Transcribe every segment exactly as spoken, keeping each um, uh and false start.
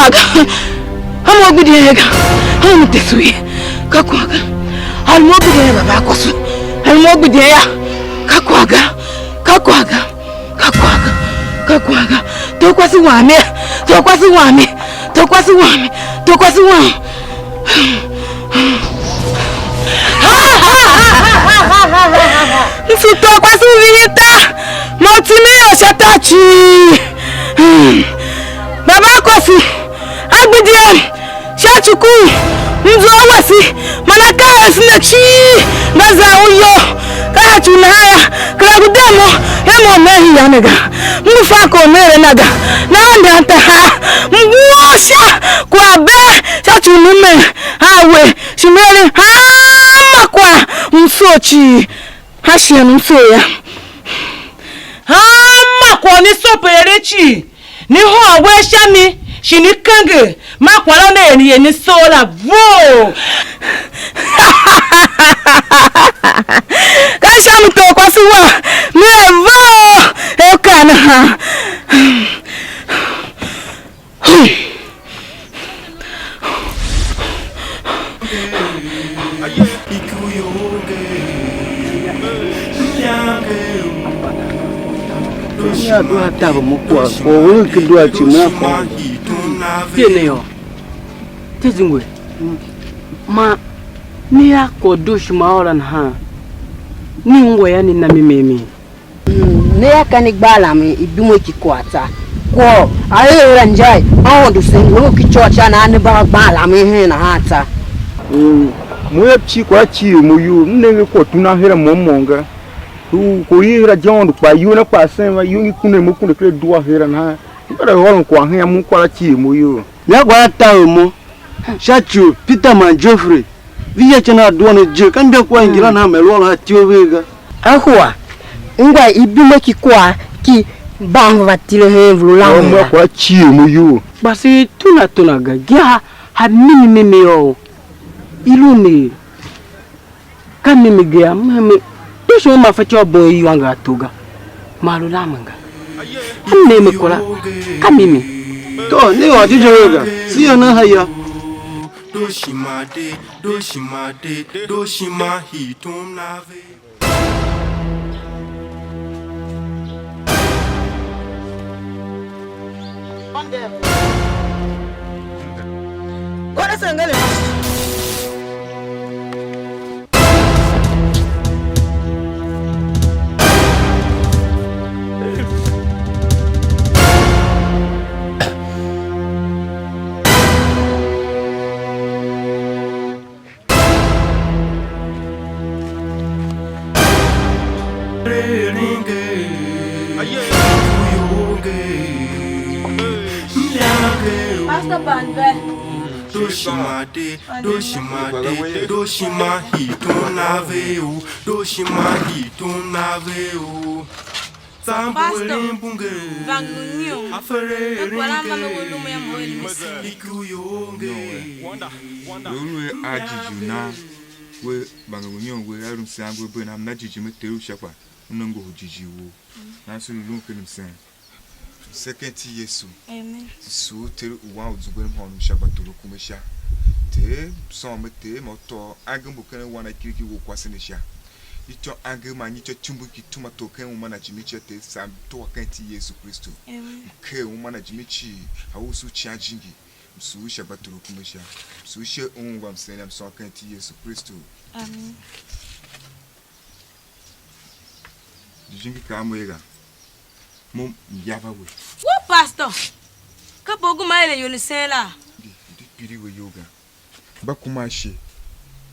Aga, a mo gbidyen ga, a mo tesu ye, ka kwagh ga. A mo gbidyen ga, baba kosu. A mo gbidyen ya, ka kwagh ga, ka kwagh ga, ka kwagh ga, ka kwagh ga. To kwase wam ye, to kwase wam ye, to kwase wam ye, to kwase wam. Msu to kwase u vihin ta, mo timi yo sha ta cii. Baba kosu. A gbidye sha ci ku mzu a wase, man akaa a ese ne cii nga zan u iyol, ka a ci u nahan yô, kera ngu de mo, er mo u me hia ne ga, m ngu fa kwagh u me eren na ga, nahan mba m tahav, m wuo sha kwagh bee sha ci u numen a we, shi me eren hanma kwagh m soo cii, a shighe m soo yô. Hanma kwagh ne soo pe eren cii, ne hôôn uwegh sha mi, shi ne kenger, man kwagh la ne er ne ye ne soo la vough. Ka sha mi tor kwase wam, mi er vough, er u kaa nahan. Mia dua taver mo kwagh, kwagh u eren ken dua cii, mea kôr. De ne yô, te zungwe. Ma ne a kôr dooshima ôr la nahan, ne ungwa yô, ne na mimi mi? Mm, ne a ka ne gba alamen ibimo ki kwagh tsa. Kwagh a er a inja i Aôndo senge u ki côgh ca nahan ne mba gban alamen hen nahan tsa. Mm, mo yô, cii kwagh la cii mo iyol, m nenge kwagh tuna her a môm môm ga. U kor i her a je Aôndo kpaa, iyol na kpaa sen va, iyol ngi kunden mo kunden ken adua her a nahan, m venda ôron kwagh hen a mo kwagh la cii mo iyol. Mia gba a taver mo sha ci u Peter man Geoffrey, ve ya ican a due ne je, ka mbakwagh ngila nan me lu ôron a ityough vev ga. Ahua, ungwa ibimo ki kwagh ki mban ve va tile hen vulu la. Mo kwagh cii mo iyol. Kpa se tuna tuna ga, gia ha mimi mimi yô, i lu ne. Ka mimi ga yô, m heme, de shi uma fatyô u bom iwanga ato ga, ma lu lamen ga. M ne me kura, ka mimi. To, ne ôr jijingi ga, se ya nan ha ya. Dooshima de, dooshima de, dooshima hii tom na ve. Kôr asengeli. Pastor Banver. Dooshima de, dooshima de, dooshima hii tom na ve o, dooshima hii tom na ve o. Pastor, vangu nyion. Ka kwagh la mba me we lum yô, mo er mesen. Lu a jighjigh u nan, we vangu nyion we, a lu msen angu a bee nan, m na jighjigh me Ter u sha kpa una ngohol jighjigh wou. Nan se lu lun ken msen. Se ken iti Yesu. Amen. Sugh Ter u Wan u zungwe mhôônom sha gba torokume sha. Ter, sôn me Ter, ma u tôô angev mbu ken awan a kiriki wou kwase ne sha. Ityô angev man nyityô tsumbur ki tuma tor ken uma na jime cia Ter, saa mtua ken iti Yesu Kristu. Amen. Mker uma na jime cii, a usu Icighan Jijingi, msugh sha gba torokume sha. Msugh she un va msen yam sôn ken iti Yesu Kristu. Amen. Jijingi kaa a mo er ga, mo m ya va we. Wo pastor, kape u gema eren ior ne sen la? Ndi, ndi kpiligh we iyol ga. Mba kuma ashe,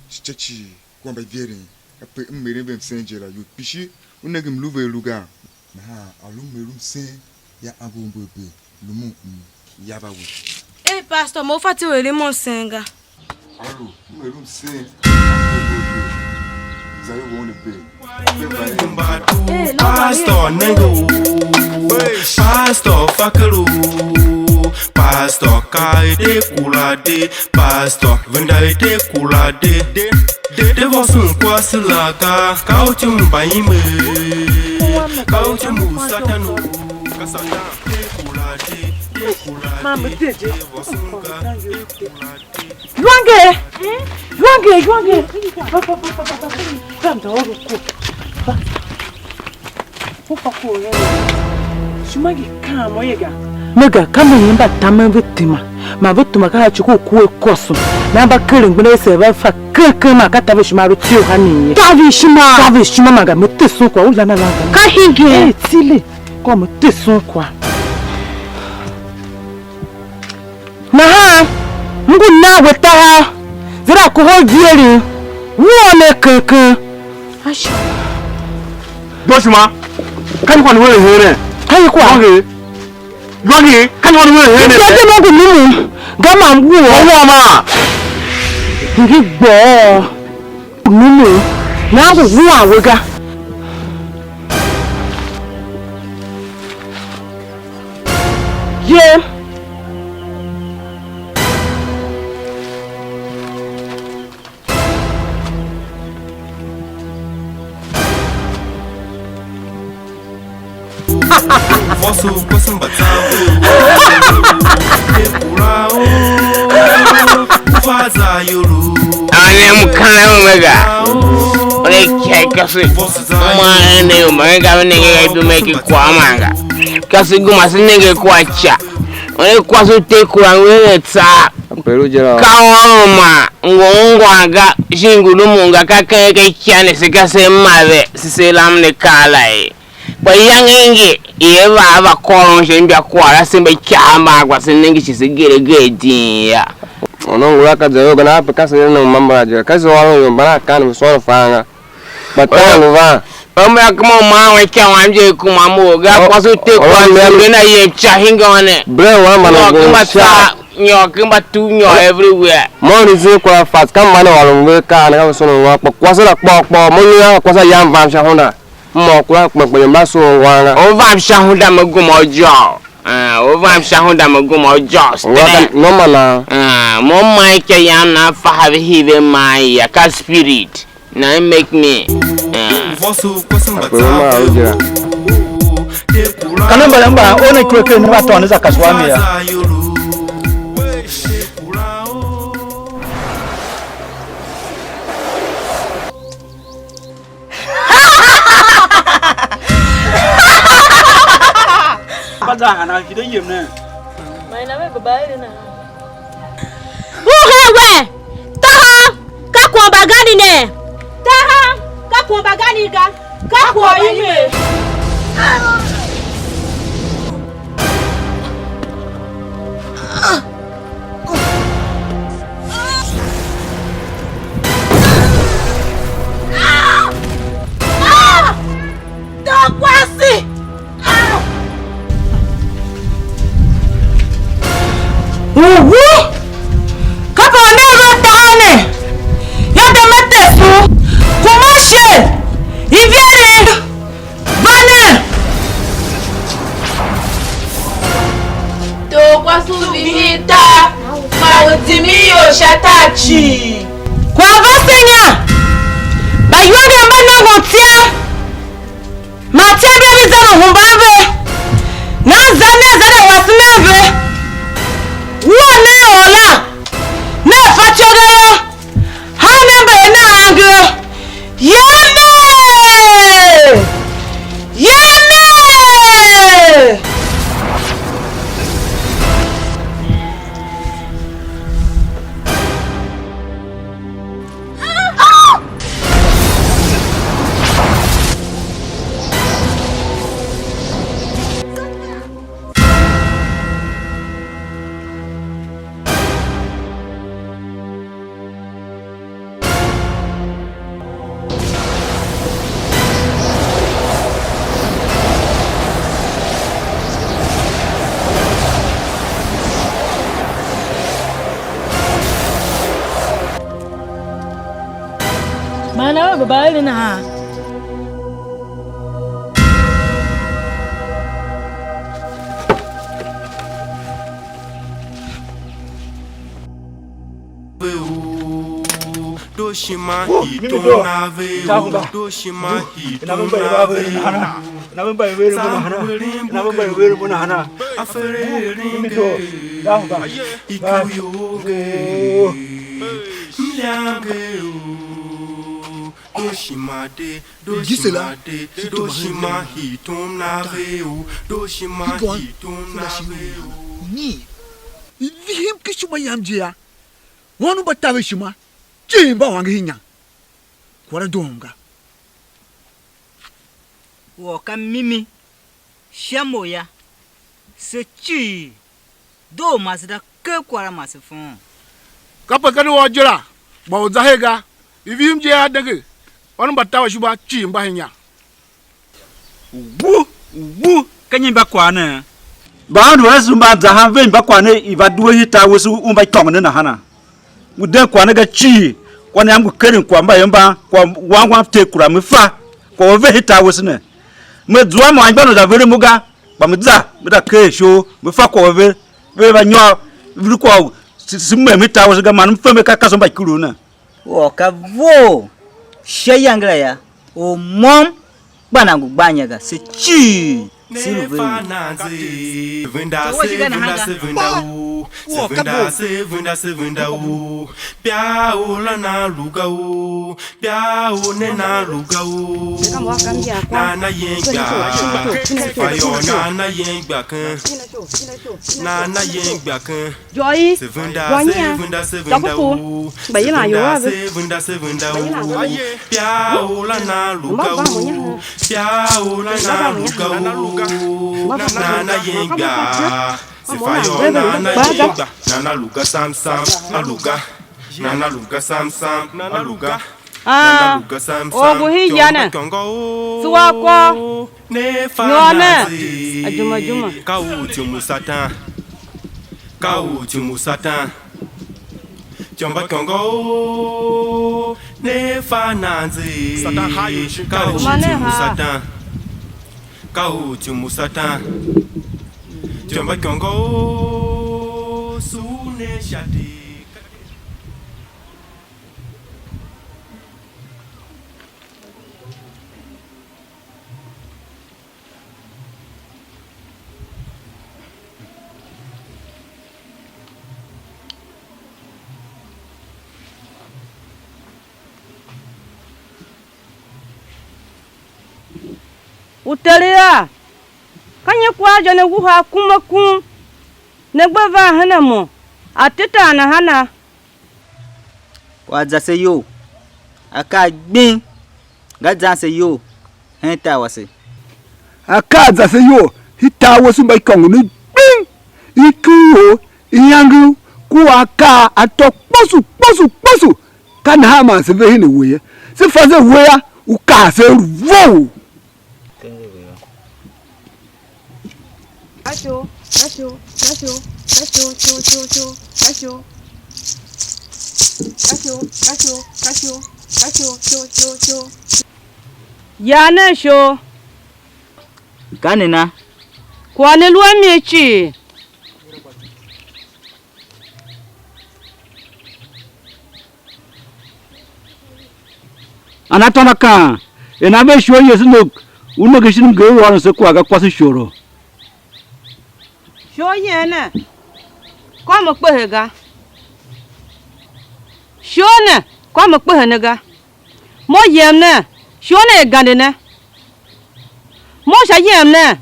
sha cii kua mba iveren, kape m eren ve msen je la, ior kpishi u nenge m lu ve a lu gaa? Nahan a lu m eren msen ya angev mbu a bee. Lumun m ya va we. Eh, pastor, mo u fatyô u eren mo msen ga. Alu, m eren msen. Za yo won be. Pastor nenge o. Pastor fakelo. Pastor ka ede kula de. Pastor venda ede kula de. De, de, de vosun kwase la ga. Ka u tim mba ime. Ka u tim u Satan o. Ka Satan. De kula de, de Man me de je. Iwange! Iwange, Iwange! Va, va, va, va, va, va. Va, mda ôr u ku. Va. U fa ku u heen. Ishima ngi kaan mo ye ga. Me ga, ka me nyi mba tamen ve tema. Man ve tema ka a ci ku ku e kôson. Nan mba keren gbenda ese va fa ken ken man ka taver ishima a lu tio ha mi ye. Taver ishima. Taver ishima man ga me te sun kwagh u lana lana. Ka hingen. Eh, tile. Kô me te sun kwagh. Nahan m ngu nan we tahav, ve da kohol ivierev, wuon ne keng keng. Joshua, ka nyi kwagh ne ve er heen ne? Ka nyi kwagh? Iwange, Iwange, ka nyi kwagh ne ve er heen ne? Iwange mo ngu numun, ga ma m wuon. Mo wuon ma? Ngi gbôô. Numun, nana ngu wuan we ga. Ye. Ane mkana omega. Ore kai kasi. Mwa ene omega nenge ga idume ki kwa manga. Kasi guma si nenge kwa cha. Ore kwa su te kwa ngwe tsa. Peru je la. Ka ôron ma ngu ungwan ga, shin ngu lumun ga, ka ken ken ikya ne se ka se ma ve, se se lam ne kaa la ye. Kpa iyange ngi, i er va a va kôron sha imbakwagh, a se mba ikyav mba a gba se nenge shi se gere agee din ya. Ono ngula ka zerogana a pe ka se ne u mambara je, ka se ôron ior mban a kan ve sôr u fan ga. Kpa tan lu van. Omba kuma u maan wen ikya wam je kuma mo ga. Oh, kwase u te oh, kwase mea lu- ngen a yem cha hingôn ne. Bre wa man nyôr go ken mba sha. Tsa, nyôr ken mba tu, nyôr everywhere. Mo reason kwagh fast, ka man ôron ve kaa ne ka ve sono ngô, kpa kwase la kpôghôr kpôghôr, mo nyi a kwase a yam vam sha Honda. Mo kura kpen kpen mba so ngwanga. U vam sha Honda me gum a ujôr. Ah, u vam sha Honda me gum a ujôr. Ngwa ka straight. Noma na. Ah, mo ma ikya yam na fa have he ve ma ya ka spirit. Na it make me. Ah. Akpe uma a u jira. Kana mbala mba one kwe kwe ne va tôôn za kaswa mi ya. Mba za hana ki de yem ne. Mai na me baba ere na. U he we, taha, ka kwagh u mbagani ne. Taha, ka kwagh u mbagani ga, ka kwagh u ime. Doo kwase! Uhu! Kape u ne ve tahav ne, yô, de me tese u, kuma ashe, ivierev, va nen. Tor kwase u vihin tar, man u timin ior sha tar cii. Kwagh va se inya, mba iwanger mba nôngon tsiam, man tsiam mbi za ve hemban ve, nan za nen za da wasen a ve, wua nen or la, nen fatyô ga yô. Hanmô mba er nan angev, yem er! Yem er! Man a ve baba eren nahan? Ve u, do shima. Woo, mimi hiton do. Na ve u, do shima hiton na ve na. Na ve mba i veren mo nahana. Na ve mba i veren mo nahana. Mimi to. Da ho ba. Ba. Oh. Gisela, hitom na ve u, doshima hitom na ve u. Ni, i vihim ken ishima yam je ya. Wan u mba taver ishima, cii mba wange inya. Kwara doom ga. Woo ka mimi, sha mo ya, se cii, doo ma se da ker kwara ma se fôôn. Kape ka ne wô je la, gba u za her ga, i vihim je a denge, ônov mba taver ishima cii mba hen inya. Wu, wu, ka nyi mba kwagh ne? Mba ônov ase mba zahan ve mba kwagh ne i va due hitar wese u mba ikôngo ne nahana? Ngu den kwagh ne ga cii, kwagh ne yam ngu keren kwagh mba yô mban, kwagh wang wang ter kura me fa, kwagh u ve hitar wese ne. Me zua mo anmgbianev za veren mo ga, kpa me za, me za ker ishor, me fa kwagh u ve, ve va nyôr, ve lu kwagh u se, se mem hitar wese ga, man m fe me ka kaso mba ikuru ne. Or ka vough sha iyange la ya, or môm kpa nan ngu gban inya ga, se cii se lu ve u. Venda se venda se venda u, se venda se venda se venda u, pia u la na lu ga u, pia u ne na lu ga u, na na yen gba, se fa yô na na yen gba ken, na na yen gba ken. Joy, Sevenda, Jonya, sevenda, sevenda Tapupu, u. Mba yilan ior a ve. Sevenda, sevenda, sevenda u. Pia u la na lu ga u. Pia u la na lu ga u. Na na yenga. Se fa yô na na yenga. Na na lu ga sam sam. Na lu ga. Na na lu ga sam sam. Na lu ga. Ah, or ngu hen ya ne. Tsuwa kwagh. Nyôr ne. Ajuma, ajuma. Ka u tim u Satan. Ka u tim u Satan. Tyômba ikôngo u ne fa nan ze. Satan ha yu shin ka u tim u Satan. Ka u tim u Satan. Tyômba ikôngo u su ne sha ti. U Ter a, ka nyi kwagh je ne wuhe akum akum, ne gbe van hen a mo, a tetan nahana? Kwagh za se iyol, akaa gbing nga zan se iyol hen tar wase. Akaa za se iyol hen tar wase mba ikôngo ne gbing, ikuu, iyange, kua akaa atô kposo kposo kposo, ka nahan man se ve hen a we ye. Se fa se we yô, u kaa se lu vough. Asho, asho, asho, asho, sho, sho, sho, asho. Asho, asho, asho, asho, sho, sho, sho. Yar nen ishor. Ka nena? Kwagh ne lu a mi cii. Ana tôndo kaan, er nan ve ishor yese ne u nenge shin mnger u ôron se kwagh ga kwase ishoro. Ishor yen ne, kôr me kpehe ga. Ishor ne, kôr me kpehe ne ga. Mo yem ne, ishor ne er gande ne. Mo sha yem ne.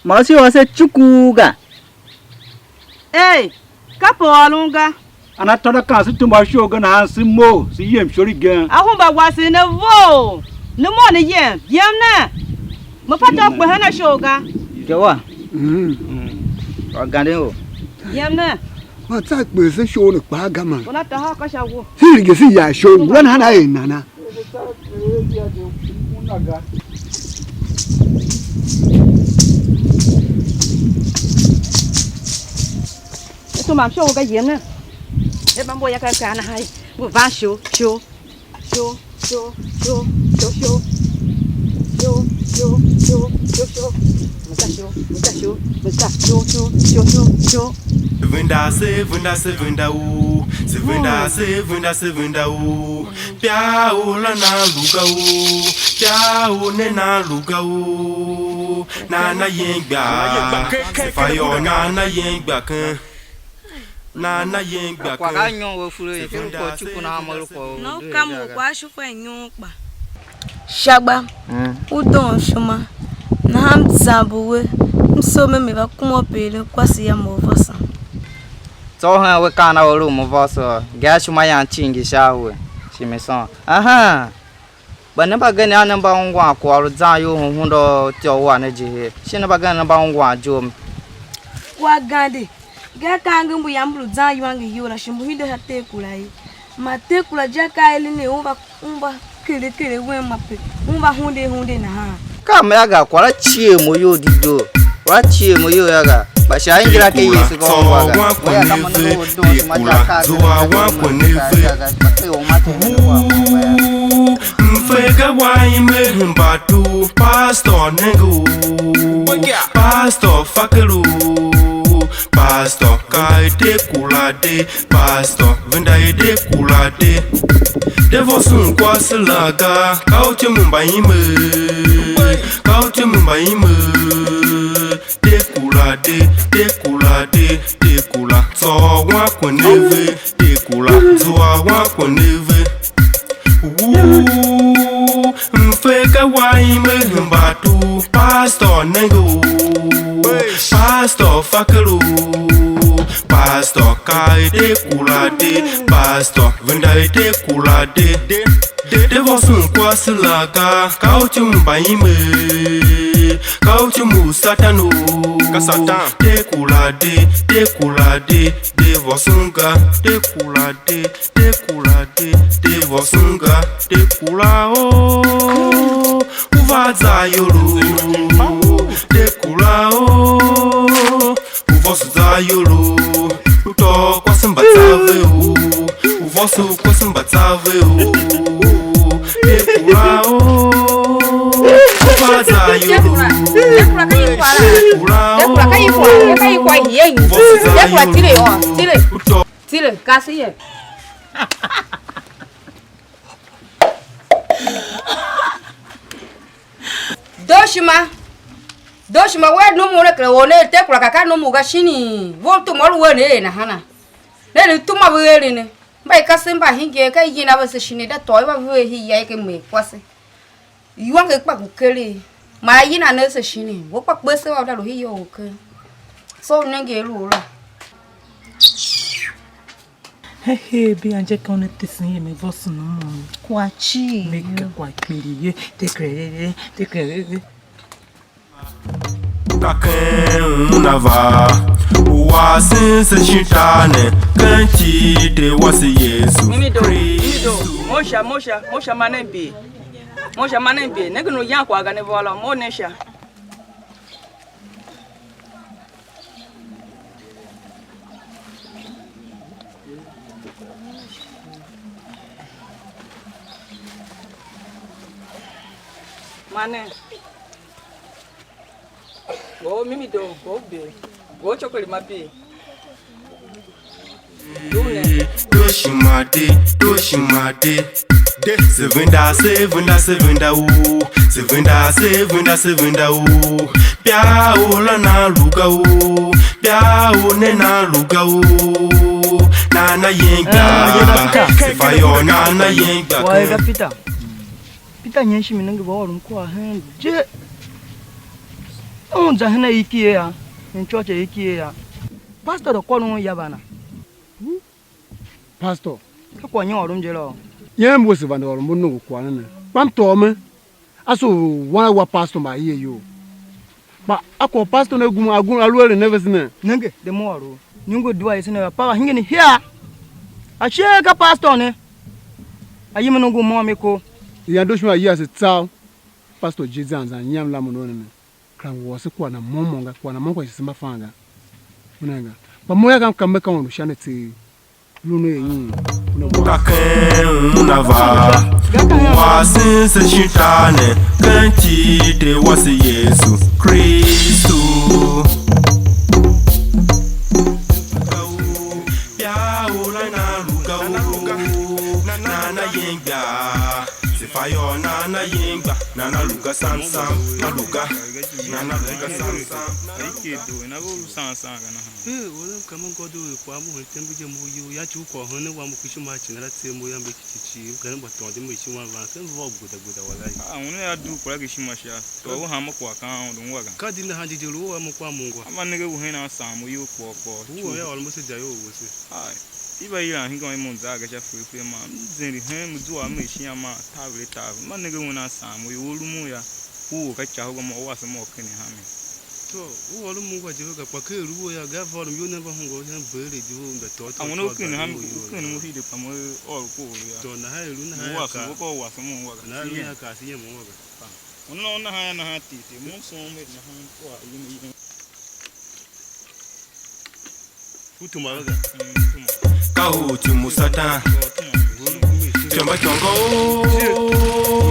Ma u shi ôr se cuku ga. Ei, kape ôron ga. Ana tôndo kan se tumba u ishor ga nahan se mough, se yem ishor igen. A hemba wase ne vough. Ne mough ne yem, yem ne. Me fatyô u kpe hen a ishor ga. Jowa. Mm. Mm. Wa ganden o. Yem ne. Man tsa kpe se ishor ne kpaa ga man. Una taha ka sha wo. Se hingir se ya ishor, ngula nahan a er nana. E tumam sha u ga yem ne. E ban bo ya ka ka na hai. Ngu van sho, sho. Sho, sho, sho, sho, sho. Sho, sho, sho, sho, sho. Mesa sho, mesa sho, mesa sho, sho, sho, sho, sho. Venda se, venda se, venda u. Se venda se, venda se, venda u. Pia u la na lu ga u. Sha u ne nan lu ga u nan na yen gba. Se fa yô, nan na yen gba ken. Nan na yen gba ken. Kwagh a nyon we fure ye, fim kwagh cuku na a mo lu kwagh u. No ka mo kwagh a shu fa nyon kpa. Shagba, u don ishima, nahan m zamber we, m soo me me va kuma u peren kwase yam u vôson. Tsô u hen we kaan a u lu u mo vôson, ga ishima yam cii ngi sha a we, shi me sôn. Ahan. Kpa ne mbagenev ne mba ungwan kwagh lu zan iyol u hunda u ityô wua ne je her, shin ne mbagenev ne mba ungwan je u mi? Kwagh gande, ga ka angev mbu yam mbu lu zan iwange iyol la, shi mbu hide sha tekula ye. Ma tekula je a ka eren ne, un va, un va kere kere wen ma pe, un va hunde hunde nahan. Ka me a ga kwagh la cie mo iyol di doo. Wa cie mo iyol yô ga, kpa sha ingira ke Yesu ka ungwa ga. Tekula, tsô wan kweneve, tekula, zua wan kweneve. Mfega wa ime hemba tu, pastor nenge u, pastor fakelu, pastor ka tekula de, pastor venda i tekula de. De voson kwase la ga, ka u tyom u mba ime, ka u tyom u mba ime. Tekula de, tekula de, tekula. Tsô wan kweneve, tekula. Zua wan kweneve. Wuu, mfeka wa ime hemba tu. Pastor nenge u. Pastor fakelu. Pastor ka e tekula de. Pastor venda e tekula de. De, de voson kwase la ga, ka u tyom u mba ime, ka u tyom u Satan u. Ka Satan. Tekula de, tekula de, de voson ga, tekula de, tekula de, de voson ga, tekula o, u va za iyolo, tekula o. U vôso za iyolo, u tôô kwase mba tsa ve u, u vôso kwase mba tsa ve u, tekula o, u va za iyolo, tekula o, u vôso za iyolo, u tôô. Tile, kasi ye. Doshima, Doshima, wea num u ne kera or ne er tekula ka ka num u ga shinii? Ve u tum ôr wen er nahana? Ne lu tuma ve eren ne. Mba i kasev mba hingen ka yin a vese shinii, da tôô i va ver hii ya i ke mer kwase. Iwanger kpa ngu keregh, man a yina ne ase shinii, we kpa kpe se wa u da lu hii you u ker. Tsô u nenge a lu u la. He he, bia je ka una tesen ye, me vôson u mo. Kwagh cii. Me ka kwagh kpiligh ye, tekerere, tekerere. Ka ken una va, u a sen se shin tar ne, ken iti i Ter wase Yesu Mimi do, mimi do, Kristu. Mosha, Mosha, Mosha, ma nen bii. Mosha, ma nen bii. Nenge nu yan kwagh ga ne vôôr la, mo ne sha. Mane. Go mimi do, go be. Go chokoli ma pi. Doshima de, doshima de. De sevenda, sevenda, sevenda u. Sevenda, sevenda, sevenda u. Pia u la na luga u. Pia u ne na luga u. Na na yenga. Ah, yega Peter. Se fa yo na na yenga. Wa yega Peter. Peter nyen shi mi nenge va ôron kwagh hen je. Un za hen a ikie ya. Hen church a ikie ya. Pastor da kôr un ya va na. Pastor. Ka kwagh nyi ôron je lôô? Yem wese vande ôron mo nongo kwagh ne ne. Kpa m tôô me. Ase u wan a wa pastor mba aie iyol. Kpa a kwagh pastor ne gum a gum a lu eren ne vese ne. Nenge, de mo ôr u. Nongo dua ese ne va pa va hingir hia. A shighe ka pastor ne. A yem nongo môm iko. Ian doshima yase tsau. Pastor je zan zan nyam la mo ne. Kera ngu ôse kwagh na môm môm ga, kwagh na môm kwagh shi se mba fan ga. Una ga. Kpa mo yô, ka m ka me ka un u sha ne tseegh. Lu ne er yin? Una wa. Ka ken una va, u a sen se shin tar ne, ken iti i Ter wase Yesu Kristu. Pia u la na luga u, na na yenga. Payô na na yingba, na na lu ga sam sam, na lu ga, na na lu ga sam sam. Ai ki do, na go lu san san ga nahan. Eh, wala kama God we kwa mu hen tembe je mu yu, ya chu ko hen wa mu kishima chin ra tse mu ya mbe kichichi, kan ba tonde mu ishima van, kan vo guda guda wala. Ah, una ya du kura kishima sha. To u hama kwa kan u dun wa ga. Ka di na han je je lu wa mu kwa mu ngwa. Ama nenge u hen a sam u yu kpo kpo. U ya wala mu se ja yo u se. Ai. I va yilan hingir u i mo za ga sha fur fur man, m zende hen, m zua a m er shin a man, taver taver. Ma nenge un a saan mo, ior lu mo yô, u or ka ica hugwa mo, u wase mo ken a mi. To, u ôr mo ngwa je ve ga, kpa ker lu u ya, ga vôr m iyol ne va hungwa hen bere di u mba tôô tôô. A una u ken a mi, u ken mo hide kpa mo ôr ku or yô. To, nahan i lu nahan. U wase ka, u ka u wase mo ngwa ga. Nahan i lu nahan ka si yem mo ngwa ga. Una u nahan nahan titi, mo som nahan u a yem yem. Ka u timo Satan, tyombo tyôngô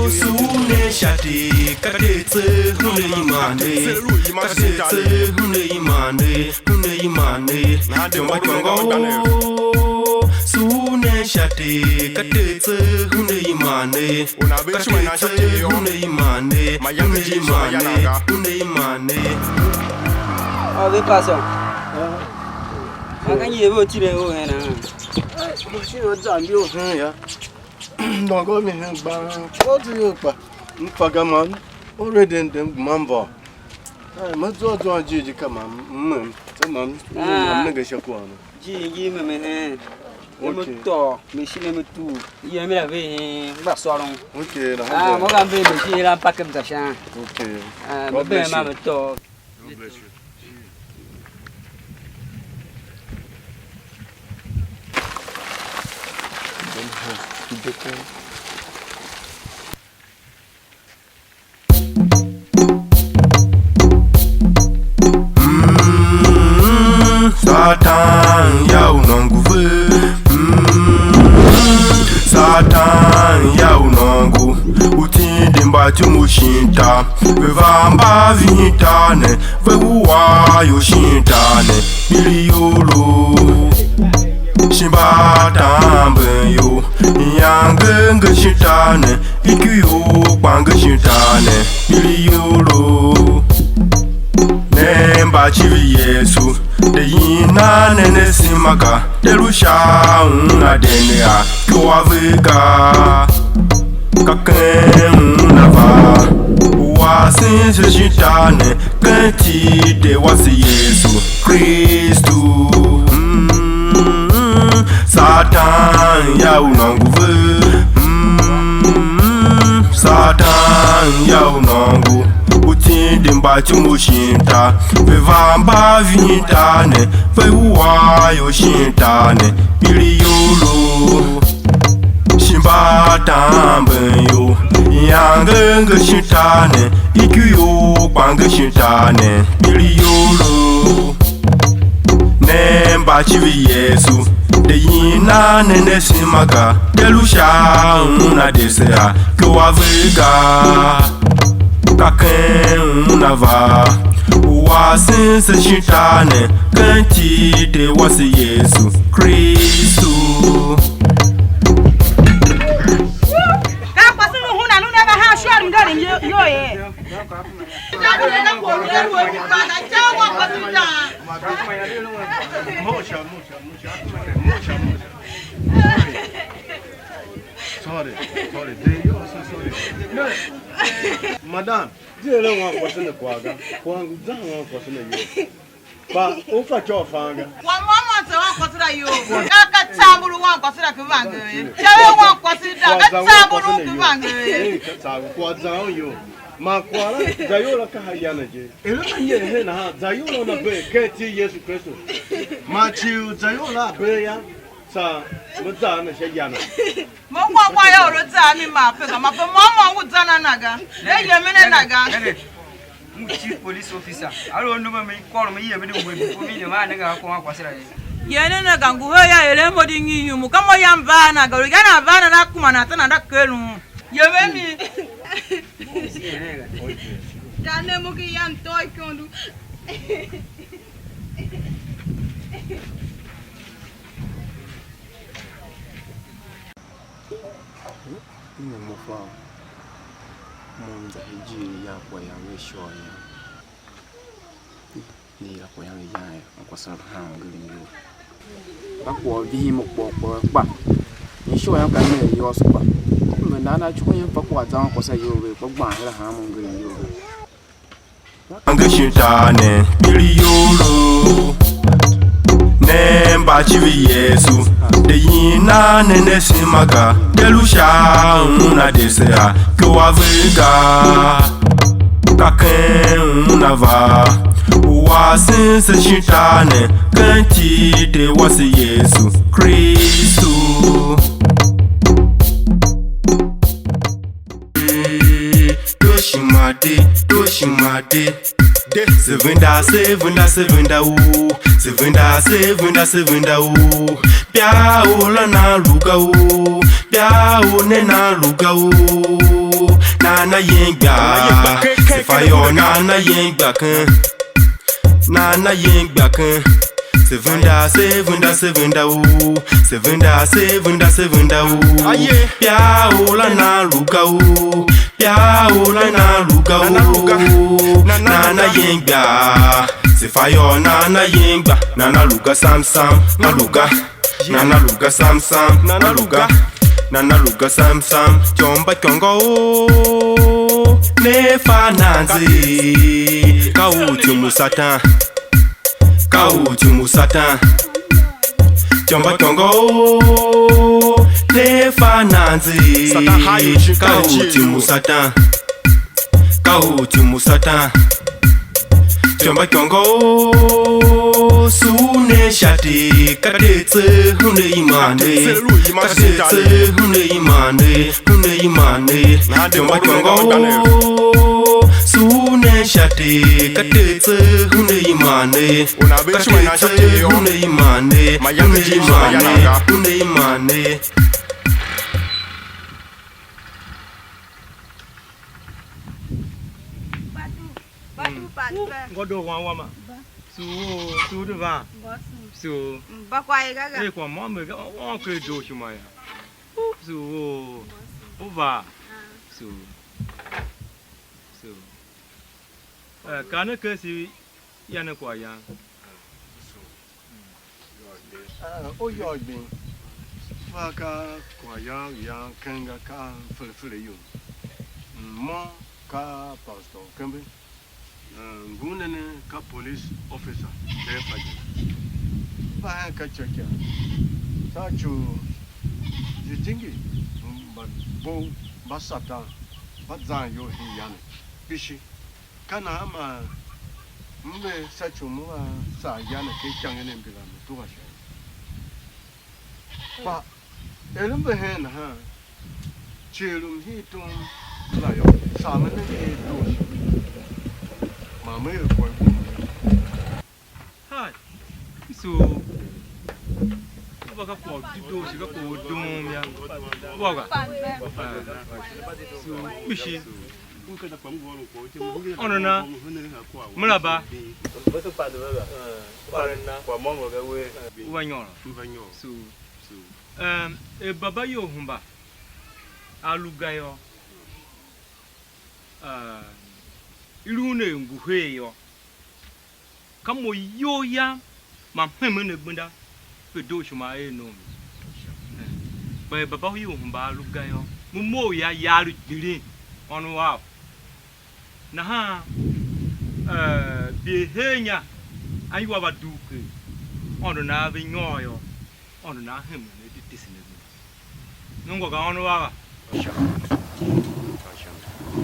u su ne sha ti, ka te tse hune imande, ka te tse hune imande, hune imande, tyombo tyôngô u su ne sha ti, ka te tse hune imande, ka te tse hune imande, hune imande, hune imande. Ave pastor. Aka nyi ve u tilen u hen a? Machine a zambi u hen ya. Ndôngo mi hen gban. Kôr ti yo kpa. M fa ga man. Already ndem guma mbô. Ai, ma zua zua jighjigh ka man. M mem. Tse man. M mem nenge sha kwagh ne. Jighjigh mem hen. E me tôô, me shi ne me tugh. Yem la ve hen, m gba sôron. Okay, na. Ah, mo ga mbe me shi la mpakem za shan. Okay. Ah, me bem ma me tôô. God bless you. Mm, Satan ya u nôngo ve. Mm, Satan ya u nôngo. U tindi mbatyomov shin tar. Ve va mba vihin tar ne, ve wua ior shin tar ne, kpilighyol. Shin mba tamben ior, iyange nge shin tar ne, ikurior kpa nge shin tar ne, kpilighyol. Ne mba civir Yesu, de yin nan ne ne sima ga, de lu sha un a de ne a, ikua ve ga. Ka ken un a va, u a sen se shin tar ne, ken iti i Ter wase Yesu Kristu. Mm, Satan ya u nôngo ve. Mm, Satan ya u nôngo. U tindi mbatyomov shin tar, ve va mba vihin tar ne, ve wua ior shin tar ne, kpilighyol. Shin mba tamben ior, iyange nge shin tar ne, ikurior kpa nge shin tar ne, kpilighyol. Ne mba civir Yesu, de yin nan ne ne sima ga, de lu sha un a de se a, ikua ve ga. Ka ken un a va, u a sen se shin tar ne, ken iti i Ter wase Yesu Kristu. Ka kwase u huna nu ne va haa shuar mngerem yo, yo ye. Sorry, sorry. They, you are so sorry. No. Madam, di ere wan kwase ne kwagh ga. Kwagh ngu zan wan kwase ne yo. Kpa u fatyô u fan ga. Kwagh môm môm tse wankwase la iyol. Ka, ka tsaambor u wankwase la ki vangel ye. Sha ve wankwase da, ka tsaambor u ki vangel ye. Ka tsaambor, kwagh zan u iyol. Man kwagh la, zayol la ka ha ya ne je. Ere ka nyer hen nahan, zayol la una bee ken iti i Yesu Kristu. Man ci u zayol la a bee yô, tsô me za a na sha ya na. Mo ngwa ngwa yô, u lu za a mi ma pe ga, ma pe môm môm ngu zan a na ga. Ne yemen a na ga. Nenge, nenge. M ngu chief police officer. A lu a number me, kôr me, yem di we before me, de ma nenge a ko wankwase la ye. Yen ne ne ga ngu he ya eren mo di ngi yum, ka mo yam va a na ga, lu ya na va a na, na kuma na ta na da ker un. Yem a mi. Ka ne mo ki yan to ikondo. Nyi mo fa? Mo m za hen ijiir i yan kwagh yam ve sha u yan. Ne yila kwagh yam ve yan yô, m kwase a haan ngeren iyol. Mba kwagh u vihin mo kpôghôr kpôghôr kpa, m sha u yan ka m er yôôso kpa. M ve nan a cuku nyen fa kwagh zan kwase a iyol ve, kpa gban her a haan mo ngeren iyol ve. Ange shin tar ne, pili yolo. Ne mba civir Yesu, de yin na ne ne sima ga, de lu sha una de se a, ke wa ve ga, ka ken una va. U a sen se shin tar ne, ken iti de wase Yesu Kristu. Toshima de, Toshima de. De, se venda, se venda, se venda u. Se venda, se venda, se venda u. Bia u la na lu ga u. Bia u ne na lu ga u. Na na yen gba. Se fa yô, na na yen gba ken. Na na yen gba ken. Se venda, se venda, se venda u. Se venda, se venda, se venda u. Aye. Pia u la na lu ga u. Pia u la na lu ga u. Na na lu ga. Na na yen gba. Se fa yô, na na yen gba. Na na lu ga sam sam. Na lu ga. Nana luga sam sam, nana luga, nana luga sam sam, tyomba kyongo o, ne fa nan ze, ka u tyum u Satan, ka u tyum u Satan, tyomba kyongo o, ne fa nan ze, ka u tyum u Satan. Ka u tyum u Satan. Tyomba kyongo o, su ne sha te, ka te tse, hune imande, ka te tse, hune imande, hune imande. Tyomba kyongo o, su ne sha te, ka te tse, hune imande, ka te tse, hune imande, hune imande, hune imande. Badu, badu, badu. Ngodo wan wama. Su o, su de van. Su. Ba kwa ye gaga. Eh, kwa mama ga, wa ke do shuma ya. Su o. U va. Su. Su. Eh, ka ne kesi ya ne kwa yan. Ah, u yôô gbing. Fa ka kwaghyan u yan keng ga ka m fere fere yum. Mo ka Pastor Kembe. Eh, ngun ne ne ka police officer, Delfa je. Fa hen ka ityôkyaa. Sha ci u jijingi mba bov mba Satan mba zan iyol hen ya ne kpishi. Ka nahan man m ve sha ci u m va saa ya ne ken ikyange ne mbila me tuhwa sha ye. Kpa er m ve hen nahan, cier u mhii tom la yô, saa me nenge er doo shi, man me er kwagh ngun u Hai, m soo. U va ka kwagh u dedoo shi ka kwagh u doom yô. U va ga? Ah, so, kpishi. Ônov na, me la ba. U va nyôr. So, um, er baba iyol hemba a lu ga yô, um, i lu un er ngu her yô, ka mo iyol yam, man m hemen ne gbenda, pe dooshima a er nom ye. Kpa er baba u ior hemba a lu ga yô, mo mough ya yar u gbilin ônov av. Nahan, eh, bie her inya, anyiua va dugh ker, Aôndo na a ve nyôr yô, Aôndo na a hemen a de tese ne ve. Ne ungwa ga ônov ava?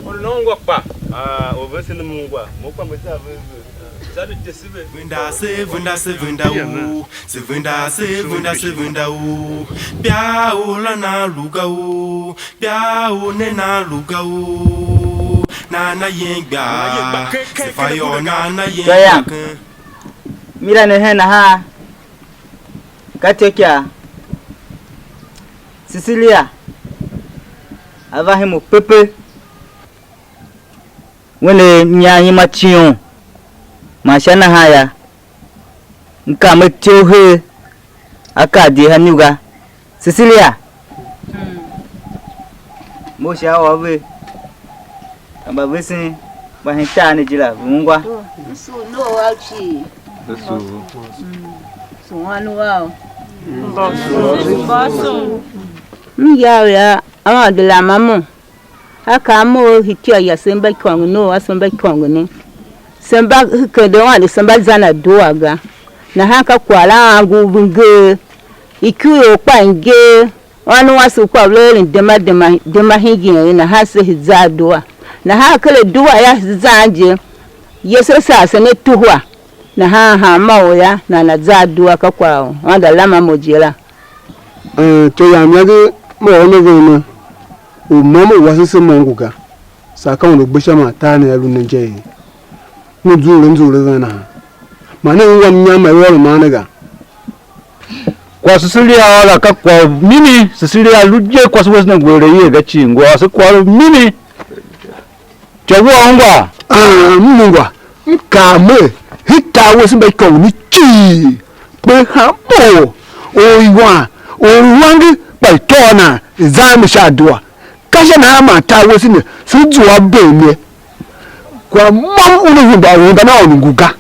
Ônov ne ungwa kpa? Ah, u vesen m ungwa, mo kpa me za ve ve. Za de tese ve. Venda se, venda se, venda u. Se venda se, venda se, venda u. Bia u la na lu ga u. Bia u ne na lu ga u. Na na yen gba. Se fa yô, na na yen gba ken. Mira ne hen nahan. Ka ityôkyaa, Sisilia a va hen mo pepe. Wene mnyam yima ciun, man sha nahan yô, m kaa me ityough her, a kaa di ha inyu ga. Sisilia, mo sha a ôr ve. Mbavesen mba hen tar ne je la, ve ungwa. M sugh Noa wau cii. M sugh wan wau. M ya u ya, Aôndo lama mo. A kaa mo, hitia ya se mba ikôngo ne, u a se mba ikôngo ne. Se mba kende Aôndo, se mba zan adua ga. Nahan ka kwagh la angu u ve nger, ikurior kpa i nger, ônov wase u kpa ve lu eren dema dema, dema hingir ye, nahan se hii za adua. Nahan ker adua ya zan je, Yesu saa se ne tuhwa, nahan hanma or ya nana za adua, ka kwagh u Aôndo lama mo je la. Eh, ityô yam yange me ôr ne ven ne, u môm u wase se mo ngu ga, saa ka un u gbe sha man tar ne a lu ne inja ye, ne nzughul nzughul a ven nahan. Man ne ungwa mnyam ma i ôr u maan ne ga. Kwagh Sisilia ôr la ka kwagh u mimi, Sisilia lu je kwase wase ne ngu eren ier ga cii, ngu ôr se kwagh u mimi. Ityô wou ungwa? Ah, m ungwa. M kaa mer, hii tar wese mba ikôngo ne cii, kpe han boo, or u iwan, or u wange, kpa i tôô nan, i zan mi sha adua. Ka sha nahan man tar wese ne, se zua bem ye. Kwagh môm una hemba u hemba na ôngo ngu ga.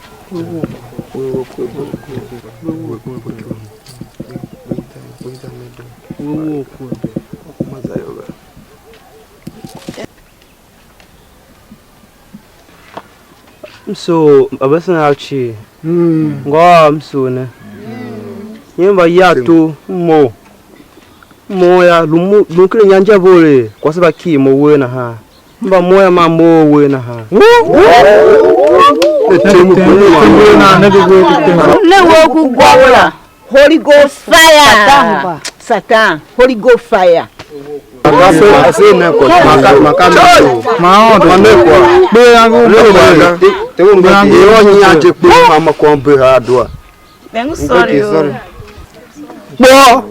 M sugh mbavesen av cii. Ngôôr m sugh ne. Nyi mba ya tu m mough. M mough yô, lu mo, lu ken inya inja vough er kwase va kighir mo uwegh nahan. M va mough yô, maa mough uwegh nahan. Ne we ku gwa we la. Holy Ghost fire. Satan. Satan. Holy Ghost fire. Ase, ase ne ko, maka, maka. Ma Aôndo. Ma ne ko. Kpe angu. Ne ko ba ga. Te, te mo ba. Ye o nya je kpe ma ma kon be ha adua. Sorry. Kpo.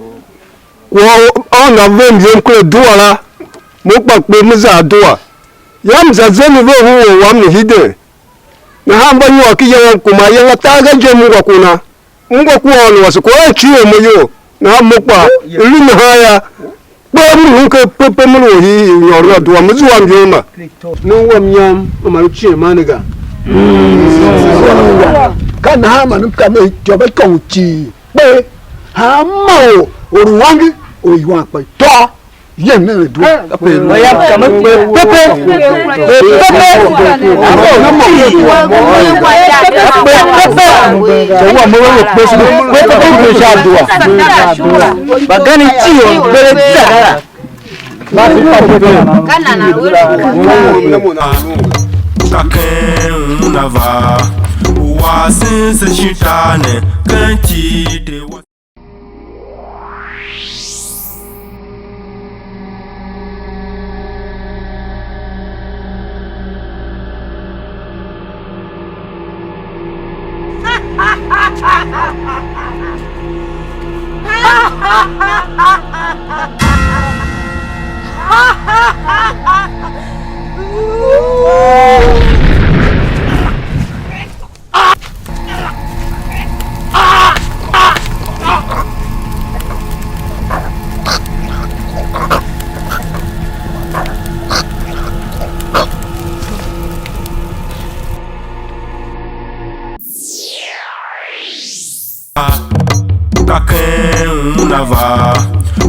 Kwagh u Aôndo a ver myom ken adua la, mo kpa kper me za adua. Yam, za zende ve hu or wam ne hiden. Nahan mba nyôr ken ya wam kuma, ya va tar ga je, m ungwa ku na. M ungwa ku Aôndo wase, kwagh a cii er mo iyol. Nahan mo kpaa, i lu nahan yô, kper m lu ken pepe, m lu u hiihii u nyôron adua, me zua myom a. Ne ungwa mnyam, ma ma lu cien man ne ga. Ka nahan man m ka me ityô mba ikôngo cii. Kpe hanma or, or u wange, or u iwan kpa i tôô, yem nen a due. Mayam ka me kpe pepe. Kpe pepe. Kpe pepe. Ka wa mo lo kpe su, kpe pepe kpe sha dua. Bagani ti o bere zagara. Ka nana we Ka ken una va, u a sen se shin tar ne, ken iti i Ter wa. Ka ken una va,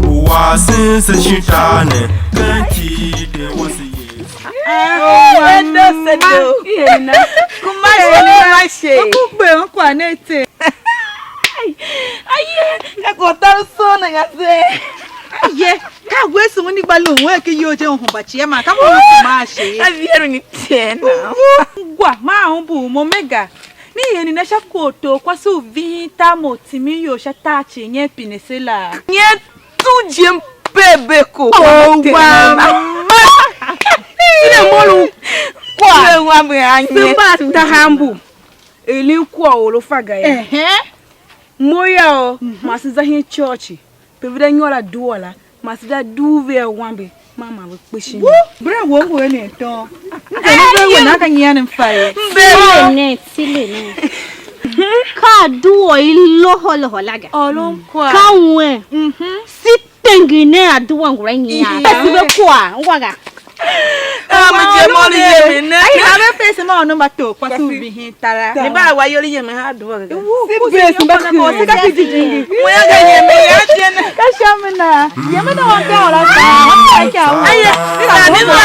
u a sen se shin tar ne, ken iti i Ter wase Yesu. Ah, edo sedo. Kuma shi ne ma she. Ku gbe on kwa ne te. Aye, ka ko tar so na nga se. Aye, ka we su ni ba lu we ke yo je on ba chi ma ka mo ku ma she. A vieru ni tena. Ngwa, ma un bu mo mega. Ni yeni na sha koto kwase u vihin tar mo timin iyol sha tar cii nyen pine se la. Nyen tu je mbebeko. Oh, wa ma. Ine mo lu kwa. Ine wa me anye. Simba tahambu. Elin kwa olo faga ya. Ehe. Mo ya o, ma se za hin church. Pe ve da nyôr adua la, ma se da dugh ve awambe, ma ma ve kpe shin. Bra wo ngu enen tôô. M za ne ve we na ka nyian mfa ye. Sile ne, sile ne. Ka adua i loho loho la ga. Ôron kwagh. Ka wen. Si tenge ne adua ngula nyian. Ka si ve kwagh, ngwa ga. Ah, mo je mo li yem ne. Ai, na ve pese ma ono mba to kwa su vihin tara. Ni ba wa yoli yem ha do ga. Si bes mba ku. Mo ya ga yem ya tiene. Ka sha mi na. Yem na wa ka ora sa. Wa ka ka. Ai, na ni ma.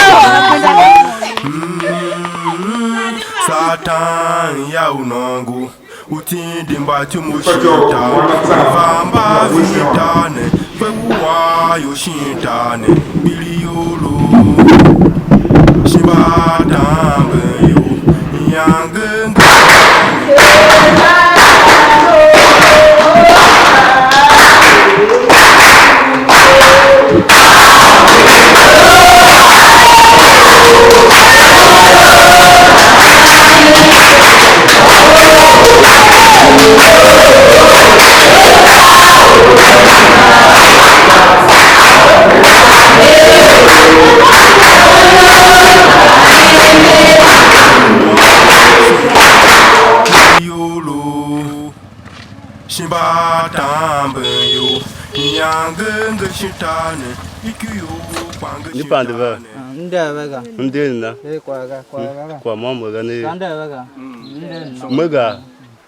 Satan ya u nôngo, u tindi mbatyomov shin tar, u va mbavi shin tar ne, ve wua ior shin tar ne, kpilighyol, shin mbatamben ior, iyange ngi Shin mba tamben ior, iyange ngi shin tar ne, ikurior kpa ngi shin tar ne. Ni pande ve? Ah, m de ve ga. M de nena? Eh, kwagh ga, kwagh ga ga. Kwagh môm ga ne? Ka m de ve ga. M de nena. Me ga,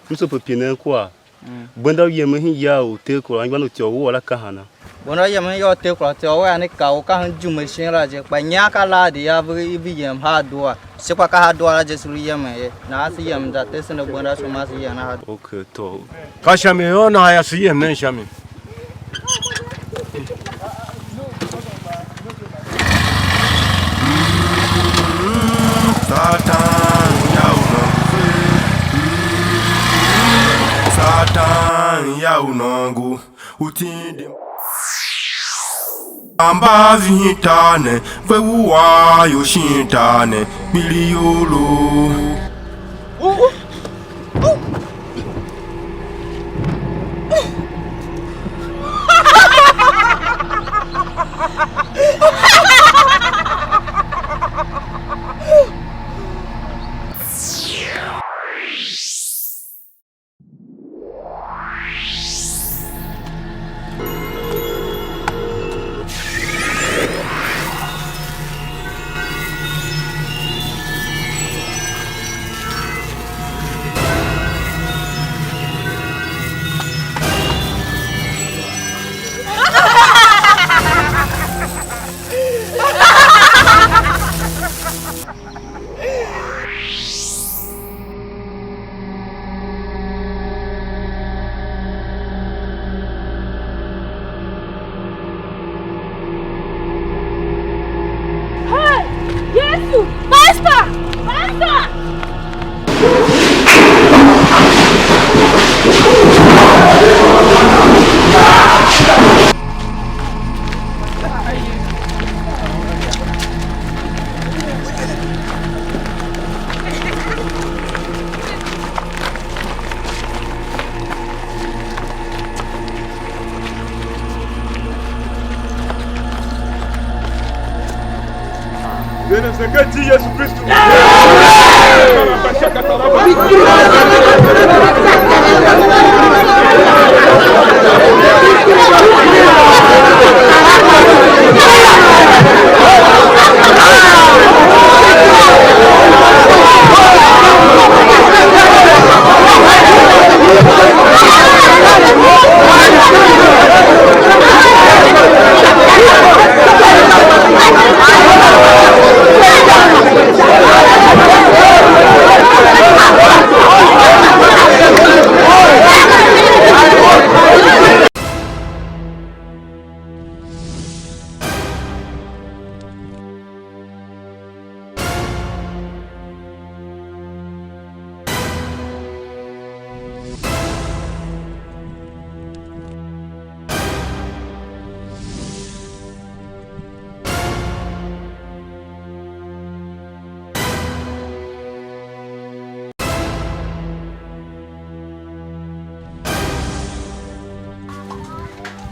m soo pe pinen kwagh. Mm. Gbenda u yemen hen ya u Ter kura anmgbian u ityô wou la ka hana? Gbenda u yemen hen ya u Ter kura ityô wou la ne ka u ka hen jime shin la je, kpa nyian ka la di ya ve i vi yem ha adua. Se kpa ka ha adua la je se lu yemen ye. Nahan se yem za tesen agbenda se ma se yem nahan. Okay, to. Ka sha mi yô, nahan yô, se yem nen sha mi. Satan ya u nôngo. Satan ya u nôngo. U tindi mbavihin tar ne, ve wua ior shin tar ne, kpilighyol. Hey, Yesu! Master! Master! Veren se ken iti i Yesu Kristu.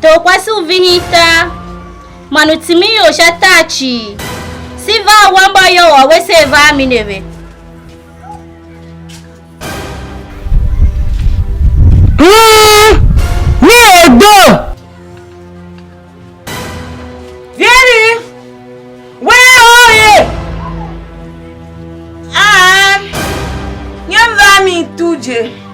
Torkwase u vihin tar, man u timin ior sha tar cii, se va a wamba yô, u a we se va a mi ne ve. Mm, mi er do. Vieri, we or ye, je.